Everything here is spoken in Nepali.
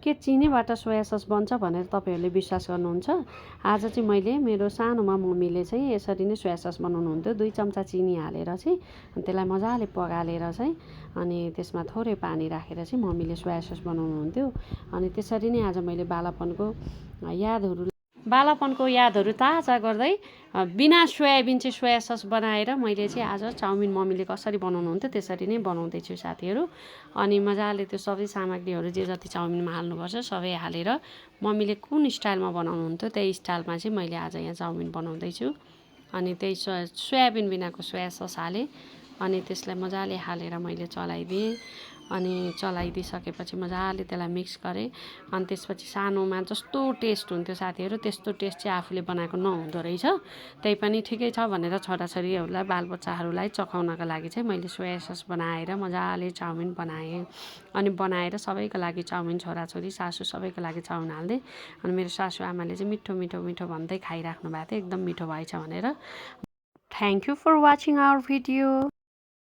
के चिनीबाट सोया सस बन्छ भनेर तपाईँहरूले विश्वास गर्नुहुन्छ? आज चाहिँ मैले मेरो सानोमा मम्मीले चाहिँ यसरी नै सोया सस बनाउनुहुन्थ्यो। 2 चम्चा चिनी हालेर चाहिँ त्यसलाई मजाले पगालेर चाहिँ अनि त्यसमा थोरै पानी राखेर चाहिँ मम्मीले सोया सस बनाउनुहुन्थ्यो। अनि त्यसरी नै आज मैले बालापनको यादहरू ताजा गर्दै बिना सोयाबिन चाहिँ सोया सस बनाएर मैले चाहिँ आज चाउमिन मम्मीले कसरी बनाउनुहुन्थ्यो त्यसरी नै बनाउँदैछु साथीहरू। अनि मजाले त्यो सबै सामग्रीहरू जे जति चाउमिनमा हाल्नुपर्छ सबै हालेर मम्मीले कुन स्टाइलमा बनाउनुहुन्थ्यो त्यही स्टाइलमा चाहिँ मैले आज यहाँ चाउमिन बनाउँदैछु। अनि त्यही सोयाबिन बिनाको सोया सस हालेँ अनि त्यसलाई मजाले हालेर मैले चलाइदिएँ। अनि चलाइदिइसकेपछि मजाले त्यसलाई मिक्स गरेँ। अनि त्यसपछि सानोमा जस्तो टेस्ट हुन्थ्यो साथीहरू त्यस्तो टेस्ट चाहिँ आफूले बनाएको नहुँदो रहेछ। त्यही पनि ठिकै छ भनेर छोराछोरीहरूलाई बालबच्चाहरूलाई चखाउनको लागि चाहिँ मैले सोया सस बनाएर मजाले चाउमिन बनाएँ। अनि बनाएर सबैको लागि चाउमिन छोराछोरी सासू सबैको लागि चाउमिन हाल्दै अनि मेरो सासू आमाले चाहिँ मिठो मिठो मिठो भन्दै खाइराख्नु भएको थियो एकदम मिठो भएछ भनेर। Thank you for watching our video.